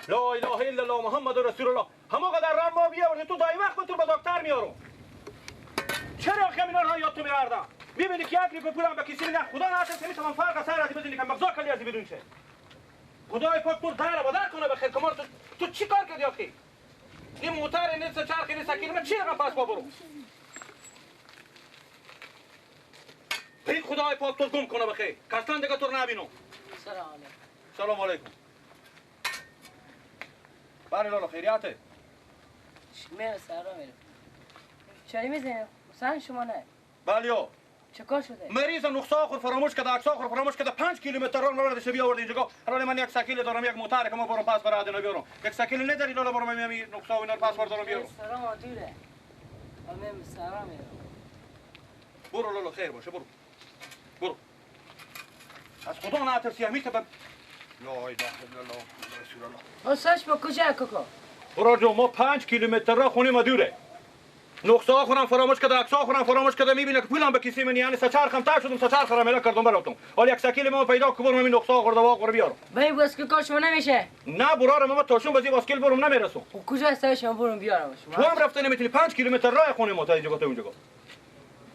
لا اله الا الله محمد رسول الله. همو قدر راه ما بیاوردی تو دای وقت تو به دکتر میارم. چرا آخه اینا رو یاد تو میاردم؟ میبینی که یک ریپ پولم به کسی نه خدا نترسه میتونم فرق سر از بزنی که مغزا کلی از بدون شه. خدای پاک تو در بدر کنه بخیر کمار تو چی کار کردی آخه؟ این موتر نیست چرخ نیست سکین من چی رقم پس با برو؟ این خدای پاک تو گم کنه بخیر. کسان دیگه تو رو نبینم. سلام علیکم. سلام علیکم. بله لالا خیریته. میره سرا میره. چرا میزنی؟ سن شما نه. بله یا. چه کار شده؟ مریض نقصه آخر فراموش کرده، عکس آخر فراموش کرده، 5 کیلومتر راه نبرده شبیه آورده اینجا. حالا من یک سکیل دارم، یک موتر که ما برم پس برای ادنا بیارم. یک سکیل نداری لالا برم میام نقصه و اینا رو پس بردارم بیارم. سرا ما دوره. من سرا میرم. برو لالا خیر باشه برو. برو. از خدا نترسی همیشه به لا اله الا الله رسول الله. اساس با کجا کوکو؟ برو جو ما 5 کیلومتر راه خونه ما دوره. نقصه آخرم فراموش کرده، عکس آخرم فراموش کرده، میبینه که پولم به کیسه من یعنی سچرخم تا شدم سچرخ را میلا کردم براتون. حالا یک سکیل ما پیدا کو برم این نقصه آخر دوا آخر بیارم. بای باسکل کار شما نمیشه. نه برارم ما تاشون بازی باسکل برم نمیرسم. خب کجا هست شما برم بیارم شما؟ تو هم رفته نمیتونی 5 کیلومتر راه خونه ما تا اینجا تا اونجا.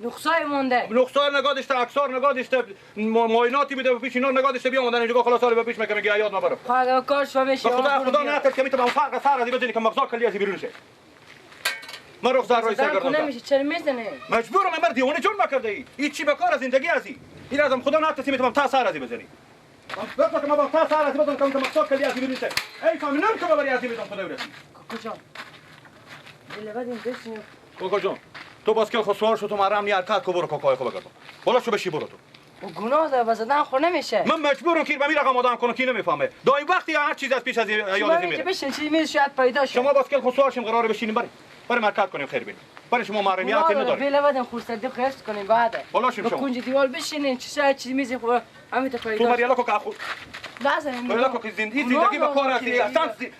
نقصای مونده. نقصای نگاه داشته، عکسار نگاه داشته، معایناتی بوده پیش اینا نگاه داشته بیا اومدن اینجا خلاص حالا به پیش میگه میگه یاد نبرم. خدا کار شما میشه. خدا خدا نترس که میتونم فرق سر از بزنی که مغزا کلی از بیرون شه. من رخ زر رایسه کردم. نمیشه چرا میزنی؟ مجبورم من دیوانه جون نکرده ای. این چی به کار زندگی ازی؟ این ازم خدا نترسی میتونم تا سر از بزنی. بگو که ما با تا سر از بزنم که مغزا کلی از بیرون شه. ای فهمیدم که ببری از میتونم خدا برسی. کجا؟ دل بعد این بشینی. کاکا جان تو باسکل خود سوار شو تو مرم نی حرکت کو برو کاکای خو بگردم. بالا شو بشی برو تو. گناه داره با زدن خو نمیشه. من مجبورم که به می رقم آدم کنم کی نمیفهمه. دای وقتی هر چیز از پیش از یاد از میره. بشین چیزی میشه شاید پیدا شه. شما باسکل خود سوار شیم قراره بشینیم بریم. بریم حرکت کنیم خیر بینیم. برای شما محرمیت نداره. بله بعدم خورسندی خرج کنیم بعد. بالا شیم شما. کنج دیوال بشینین چه شاید چیزی میزه خو همین تا پیدا. تو مریالا کو خو لازم. تو که زندگی به کار هستی.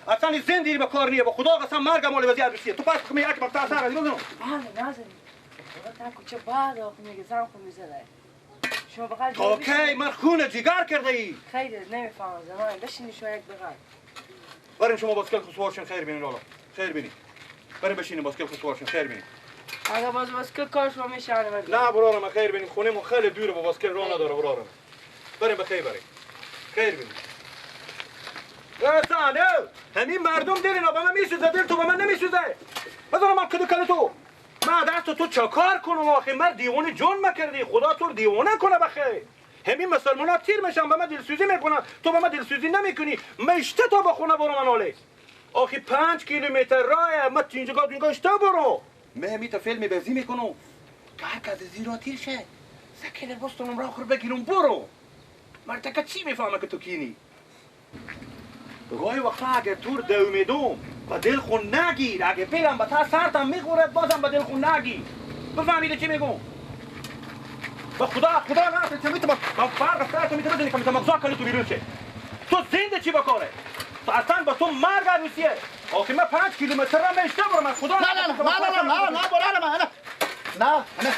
اصلا زندگی به کار نیه. با خدا قسم مرگ مال وزیر دوستیه. تو پس می یک مقطع سر از اینو. بله نازم. خدا تا کوچه بعد آخ میگه زن خو میزنه. شما بغل اوکی من خون جگر کرده ای. خیر نمیفهمم زمان بشینی شما یک بغل. بریم شما باسکل خو سوارشین خیر بینین لالا. خیر بینین. بریم بشینیم باسکل خو سوارشین خیر بینین. اگه باز باسکل کار شما میشه نه برارم خیر بینین خونه خیلی دوره با باسکل راه نداره برارم. بریم به خیر بریم. خیر بینین. اصلا همین مردم دل اینا به من میسوزه دل تو به من نمیسوزه. بذار من کدو کلو تو. من دست تو چکار کنم آخه من دیوانه جون مکردی خدا تو دیوانه کنه بخیر. همین مسلمانا تیر میشن به من دلسوزی میکنن تو به من دلسوزی نمیکنی. مشته تا به خونه برو من آله. آخه 5 کیلومتر راه من اینجا اینجا اشته برو. من همی تا فیلم بازی میکنم که هر کس زیرا تیر شه سکیل بستونم راه خور بگیرم برو. مرتکه چی میفهمه که تو کینی؟ گاهی وقتا اگر تور دو میدوم با دل خون نگیر اگه پیرم با تا سرتم میخوره بازم با دل خون نگیر. بفهمیده چی میگم؟ با خدا خدا نه تو میتونم با فرق سرتم میتونم بزنی که میتونم مغزا کنی تو بیرون شه. تو زنده چی بکاره؟ تو اصلا با تو مرگ عروسیه. آخه من 5 کیلومتر راه میشته برم از خدا نه نه نه نه نه نه برارم نه نه نه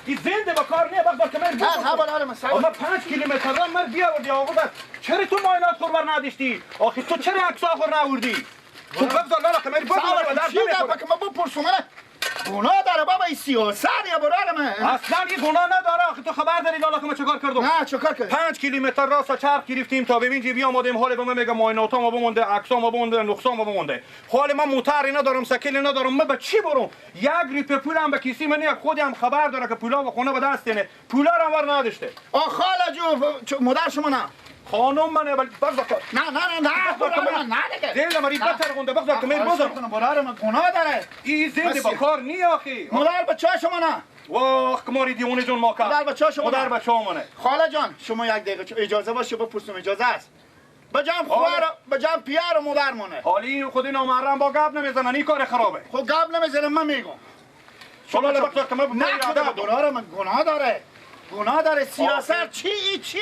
این زنده با کار نیه بگذار که من نه نه برارم من 5 کیلومتر راه من بیاوردی آقا بس چرا تو معاینات خور نداشتی؟ آخه تو چرا عکس آخر نآوردی؟ تو بگذار لالا که من بگذار چی دفعه که من بپرسم گناه داره بابا این سیاست یا برارم اصلا این گناه نداره آخه تو خبر داری لالا که ما چیکار کردم؟ نه چیکار کردی؟ 5 کیلومتر راست چرخ گرفتیم تا ببین جی بیامدیم حال به من میگه معاینات ما بمونده عکسا ما بمونده نقصا ما بمونده حال من موتر ندارم سکیل ندارم من به چی برم؟ یک ریپ پولم به کیسه من یک خودم خبر داره که پولا به خونه به دست اینه پولا رو ور نداشته. آ خاله جو مادر شما نه خانم من ولی بگذار که نه نه نه نه نه دیگه دل مری بتر گنده بگذار که من بزنم برارم گناه داره این زنده با کار نی آخی مادر بچه شما نه واخ کماری دیوانه جون ما کرد مادر بچه شما مادر بچه منه خاله جان شما یک دقیقه اجازه باشه بپرسم اجازه است بجام خوار بجام پیار مادر مونه حالی خود نامحرم با گپ نمیزنن این کار خرابه خب گپ نمیزنم من میگم شما بگذار که من نه برارم گناه داره گناه داره سیاست چی چی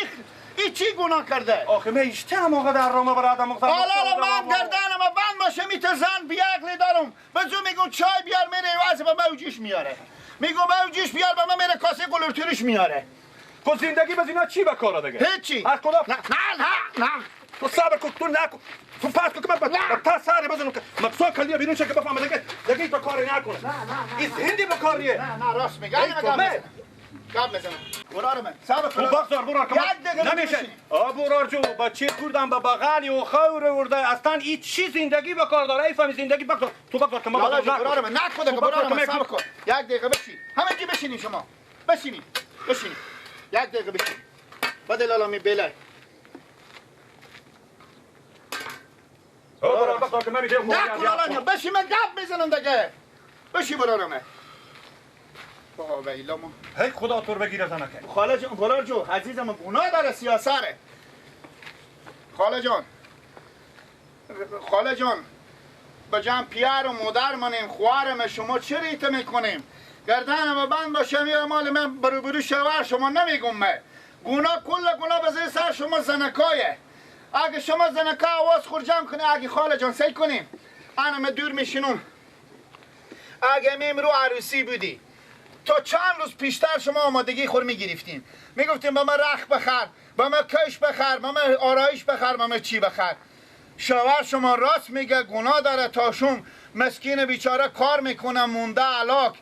ای چی گناه کرده؟ آخه من اشته هم آقا در رامه برای آدم مختار حالا من گردنم بند باشه میته زن بیعقلی دارم بزو میگم چای بیار میره واسه به موجیش میاره میگم موجیش بیار به من میره کاسه قلورتورش میاره خب زندگی باز اینا چی به کاره دیگه؟ هیچی از کدام؟ نه نه نه نه تو صبر کن، تو نکن، تو پس کن که من تا سر بزنم که مقصود کلیه بیرون شه که بفهمه دیگه دیگه تو کاری نکنه. نه نه نه، این زندی به کاریه. نه نه، راست میگه. گپ میزنم برار من، صبر کن. تو بگذار برار که نمیشه. آ برار جو بچه خوردم به بغل و خور ورده، اصلا این چی زندگی به کار داره؟ ای فهمی زندگی بگذار، تو بگذار که من بگذار. برار من نکن دیگه، برار من صبر کن یک دقیقه بشین. همه بشینین، شما بشینین، بشینین یک دقیقه بشین. بدل لالا می بله. برار بگذار که من میگم نکن لالا، بشین من گپ میزنم دیگه. بشین برار من. بابا ایلا ما هی خدا تو رو بگیره زنکه. خاله جان، برار جو عزیزم گناه داره سیاسره. خاله جان، خاله جان، به جمع پیار و مادر منیم، خوارم شما چه ریته میکنیم؟ گردنم بند باشم یا مال من برو شوهر شما نمیگم من. گناه کل گناه به زیر سر شما زنکایه. اگه شما زنکا آواز خور جمع کنی، اگه خاله جان سعی کنیم انا دور میشینم. اگه میم رو عروسی بودی تا چند روز پیشتر شما آمادگی خور میگرفتیم، میگفتیم با من رخ بخر، با من کش بخر، با من آرایش بخر، با من چی بخر. شوهر شما راست میگه، گناه داره. تا شوم مسکین بیچاره کار میکنه مونده علاک.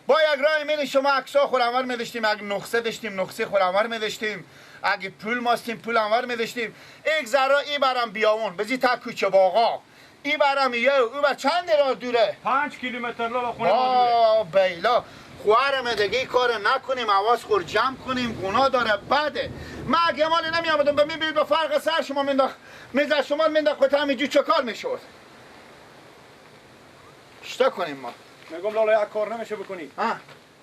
با یک رای میلی شما عکسا خور انور میداشتیم، اگه نقصه داشتیم نقصه خور انور میداشتیم، اگه پول ماستیم پول انور میداشتیم. یک ذره ای برم بیاون بزی تا کوچه باغا، ای برم یه او بر چند راه دوره؟ 5 کیلومتر لالا خونه ما دوره. بیلا خوارم دیگه کار نکنیم، آواز خور جمع کنیم، گناه داره بده. من اگه مالی نمی آمدم به میبینید به فرق سر شما مینداخت، میزد شما مینداخت خود همینجور چه کار میشد؟ چطور کنیم ما؟ میگم لالا یک کار نمیشه بکنی.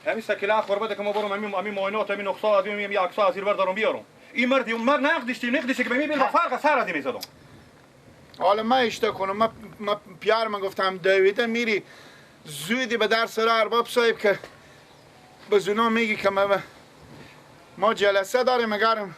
همین سکیله خور بده که ما برم همین معاینات، همین نقصا از همین عکس‌ها از زیر بردارم بیارم. این مردی اون مرد نقدشتیم نقدش که میبینید به فرق سر از میزدم. حالا من اشتباه کنم، من پیار من گفتم دویده میری زودی به درس را ارباب صاحب که به زونا میگی که ما جلسه داریم. مگرم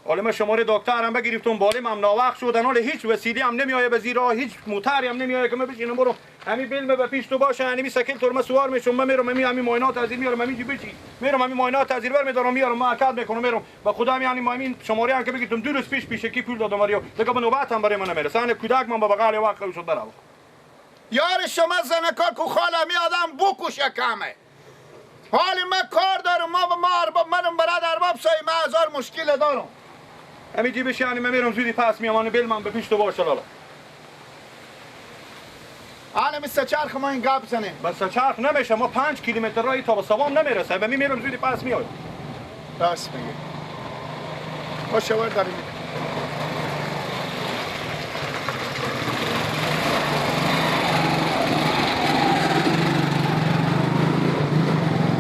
حالا من شماره دکتر هم بگیرفتم، بالیم هم ناوقت شدن، حالا هیچ وسیله هم نمیایه به زیرا، هیچ موتری هم نمیایه که من بشینم برم. همین بیلم به پیش تو باشه، همین سکل تو من سوار میشم، من میرم همین معاینات از این میارم، همین بچی میرم همین معاینات از این بر میدارم میارم، من اکد میکنم میرم. با خدا یعنی ما همین شماره هم که بگیرتم 2 روز پیش پیشکی پول دادم ماریو دیگه به نوبت هم برای من نمیرسه. انا کودک من با بغل وقت شد برام. یار شما زنکار کو خاله می آدم بکش کمه. حال من کار دارم، ما ارباب منم برادر ارباب سای من هزار مشکل دارم. همین جیبش یعنی من میرم زودی پس میام، انا بیل من به پیش تو باشه لالا. حالا مثل چرخ ما این گپ زنیم. بس چرخ نمیشه، ما 5 کیلومتر راهی تا به سوام نمیرسه، به میرم زودی پس میام. راست میگه. باشه ور داریم.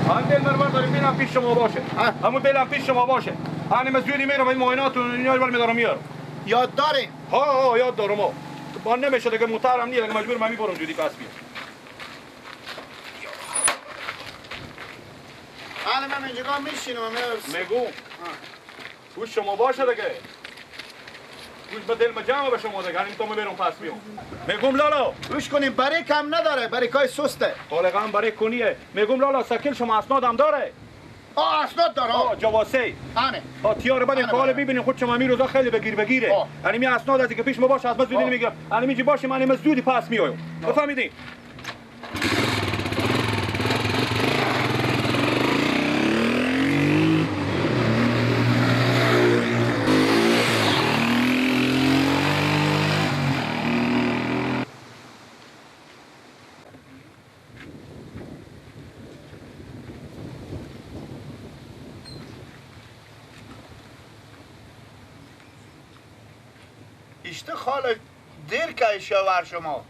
هم دل مرور داریم بیلم پیش شما باشه. همون بیلم پیش شما باشه. همین زودی میرم این معاینات و اینا رو میدارم میارم. یاد داریم؟ ها ها یاد دارم. ها با نمیشه دیگه، موتورم نیست دیگه، مجبور من میبرم زودی پس بیام. حالا من اینجا میشینم میگم گوش شما باشه دیگه، گوش به دل جمع به شما دیگه، همین تا من برم پس بیام. میگم لالا گوش کنیم، بریک هم نداره، بریک های سسته. حالا هم بریک کنیه. میگم لالا سکل شما اسناد هم داره. آه اسناد داره. آه جواسه. آنه. آه تیاره بدین که حالا ببینین خود شما می روزا خیلی بگیر بگیره. یعنی می اسناد از که پیش ما باشه از من زودی نمیگیرم. یعنی میجی باشه من از زودی پس میایم. بفهمیدین؟ اشته خاله دیر که شوهر شما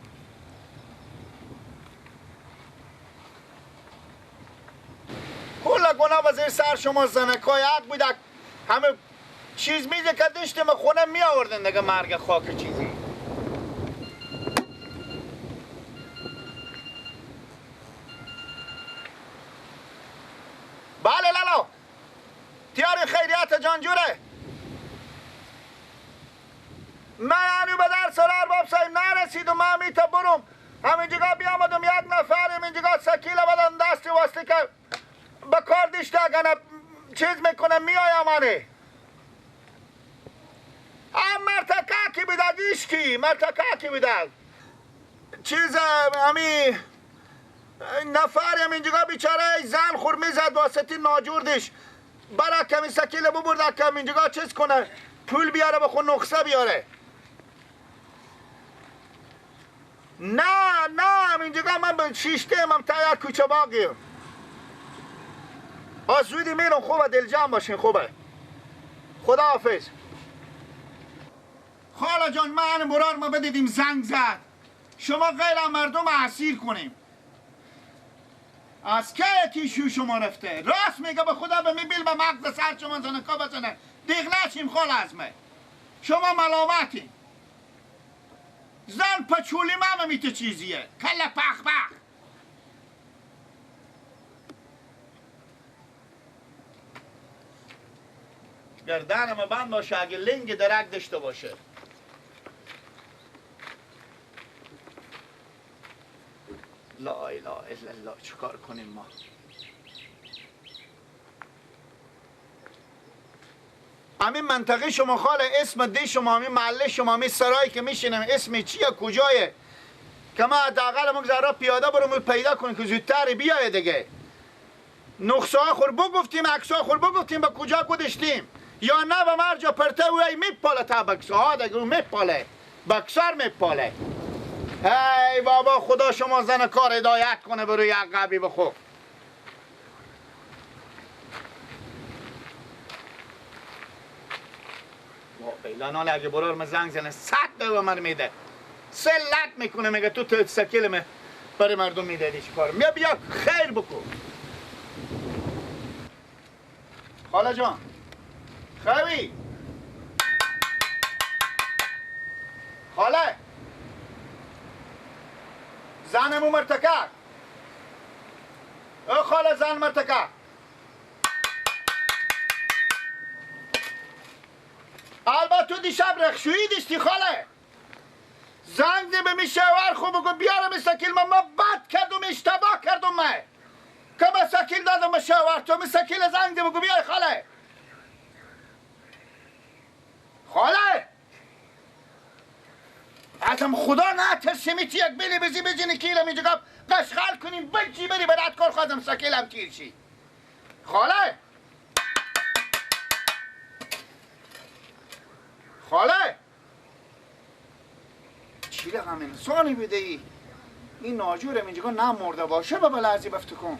کل گناه وزیر سر شما زنکای حق بود، همه چیز میده که داشتیم خونه می آوردن دیگه، مرگ خاک چیزی. بله لالا تیار خیریت جانجوره. من هنو به در سر ارباب صاحب نرسید و من میتا برم همینجا بیامدم یک نفر اینجا سکیل بدن دستی واسطه که به کار دیشته اگه چیز میکنه میایم. آنه هم مرتکه کی بودد ایشکی مرتکه کی بودد چیز همی نفر هم اینجا بیچاره زن خور میزد واسطی ناجوردش برا کمی سکیل ببرد کم اینجا چیز کنه پول بیاره بخون نقصه بیاره. نه نه اینجا من به شیشته هم تا یک کوچه باقیم. از زودی میرم. خوبه دل جمع باشین. خوبه خدا حافظ. خاله جان من برار ما بدیدیم زنگ زد شما غیر مردم اسیر کنیم. از که یکی شما رفته راست میگه به خدا به میبیل به مغز سر شما زنه که بزنه دیغ نشیم خاله از من شما ملامتیم. زن پچولی مامه میته چیزیه کله پخ پخ. گردنم بند باشه اگه لنگ درک داشته باشه. لا اله الا الله. چیکار کنیم ما؟ همین منطقه شما خاله اسم دی شما همین محله شما همین سرایی که میشینم اسم چیه کجایه که ما حداقل مگذرا پیاده برم پیدا کنیم که زودتر بیایه دیگه. نقصه ها خور بگفتیم عکس ها خور بگفتیم به کجا گذاشتیم یا نه به مرجا پرته وی میپاله تا بکسه ها دیگه میپاله بکسار میپاله. ای بابا خدا شما زن کار هدایت کنه برو یک قبی بخو. بیلانال اگه برار من زنگ زنه 100 به من میده سلت میکنه میگه تو سکیل من برای مردم میدادی چیکار میا بیا خیر بکن. خاله جان خوی خاله زنمو مرتکه او خاله زن مرتکه البته تو دیشب رخشویی داشتی خاله زنگ ده به می شوهر خوب بگو بیارم سکیل من بد کردم اشتباه کردم من که به سکیل دادم به شوهر تو می سکیل زنگ ده بگو بیای خاله خاله ازم خدا نترسیمی چی یک بلی بزی بزینی کیلم اینجا قشقل کنیم بجی بری برات کار خواهم سکیلم تیر چی خاله خاله چی رقم انسانی بوده ای این ناجورم اینجا نمرده باشه به بلعزی بفته کن.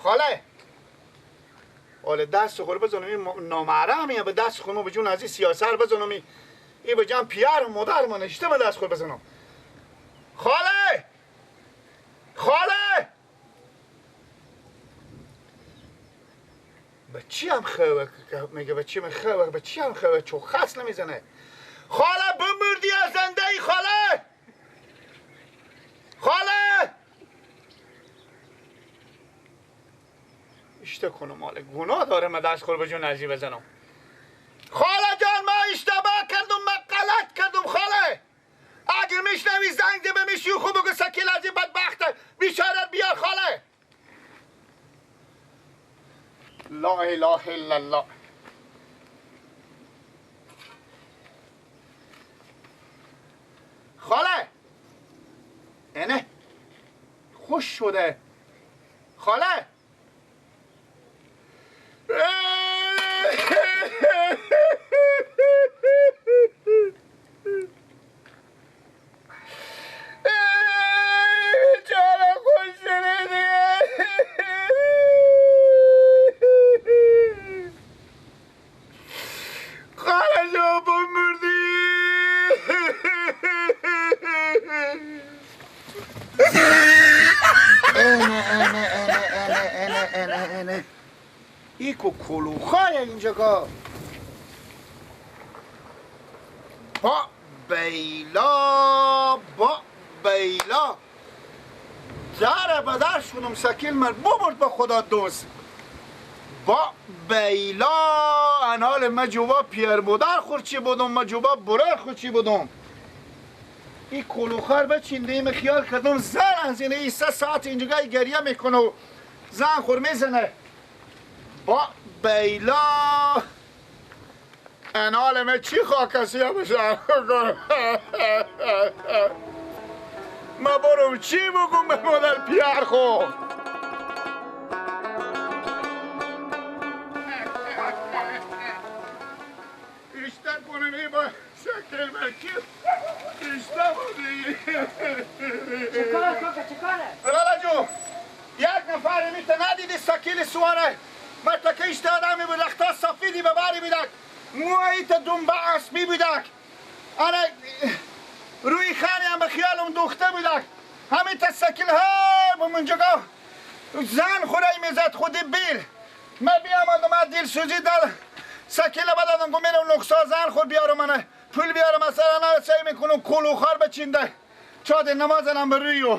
خاله آله دست خور بزنم این نامحرم به دست خونو به جون از این سیاسر بزنم این به جان پیار و مادر من نشته به دست خور بزنم. خاله خاله به چی هم خواه میگه به چی هم خواه به چی هم خواه چو خس نمیزنه. خاله بمردی از زنده ای خاله خاله اشته کنم مال گناه داره من دست خور به جون نزی بزنم. خاله جان ما اشتباه کردم من غلط کردم خاله اگر میشنوی زنگ ده به میشی خوب بگو سکیل از این بدبخته بیچاره بیار خاله. لا اله الا الله. خاله اینه خوش شده خاله. چرا خوش شده دیگه خاله جان بمردی. اینه اینه اینه اینه اینه اینه ایکو کلوخای اینجا که با بیلا با بیلا در بدر شونم سکیل مر ببرد به خدا دوست با بیلا انال ما جوبا پیر بودر خورچی بودم ما جوبا برر خورچی بودم. این کلوخر بچینده خیال کردم زن از اینه این 3 ساعت اینجا گریه میکنه و زن خور میزنه با بیلا انال من چی خاکسی ها بشم ما برم چی بگم به مادر پیار خو اشته کنم ای با شکل مرکی اشته بودی چه کاره کاکا چه کاره؟ لالا جو یک نفر میته ندیدی سکیل سواره مرتکه اشته آدمی بود رختا سفیدی به بری بیدک موهایی تا دنبه اسبی بیدک آره روی خانی هم به خیالم دوخته بودک همین تا سکیل ها با منجگاه زن خوره میزد خودی بیل من بیامدم من دل سوزی دل سکیل بدادم گو میرم نقصا زن خور بیارم منه پول بیارم مثلا نه سعی میکنم کلوخار بچینده چادر نمازم به رویو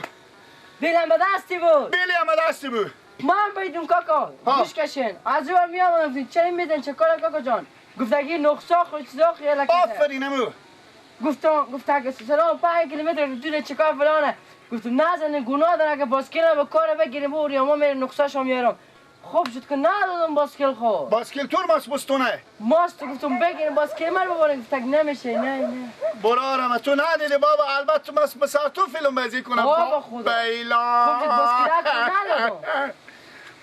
بیلم به دستی بود بیلی هم به دستی بود من بیدم کاکا گوش کشین از رو میامدم چه میدن چه کار کاکا جان گفتگی نقصا خود چیزا خیلی آفرین امو گفتم گفت سلام 5 کیلومتر دور چیکار فلانه گفتم نزنه گناه داره اگه باسکل به کار بگیریم بوریم ما میریم نقصاشو میارم خوب شد که ندادم باسکل خو باسکل تور ماست بستونه ماست گفتم بگیریم باسکل من ببریم گفت نمیشه نه نه برارم تو ندیدی بابا البته ماست بسر تو فیلم بازی کنم بابا خدا بیلا خوب شد باسکل ندادم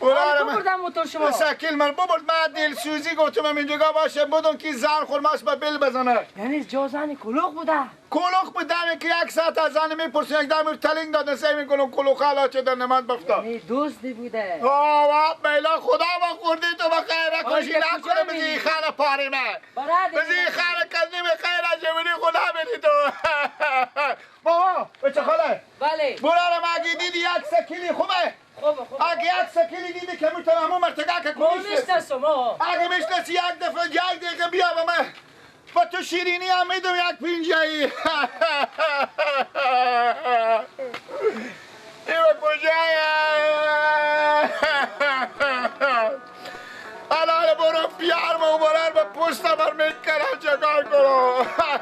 برارم ببردم موتور شما سکیل من ببرد من دلسوزی گفتم اینجا باشه بدون که زن خورماش به بل بزنه یعنی جا زن کلوخ بوده کلوخ بوده که یک ساعت از زن میپرسه یک دم تلینگ داده سعی میکنم کلوخ حالا چه در نماز بفتا یعنی دوستی بوده آه بیلا خدا با خوردی تو با خیر کشی نکنه بزی خانه پاریمه بزی خانه کردیم خیر اجبری خدا بدی تو بابا بچه خاله بله برارم اگه دیدی یک سکیلی خوبه خوبه خوبه اگه یک سکیلی دیدی که میتونم همون مرتگه که کنی میشناسم آقا اگه میشناسی یک دفعه یک دقیقه بیا به من با تو شیرینی هم میدم یک پینجایی ایوه کجایه الان برو پیار مبارر به پشت بر میکنم چکار کنم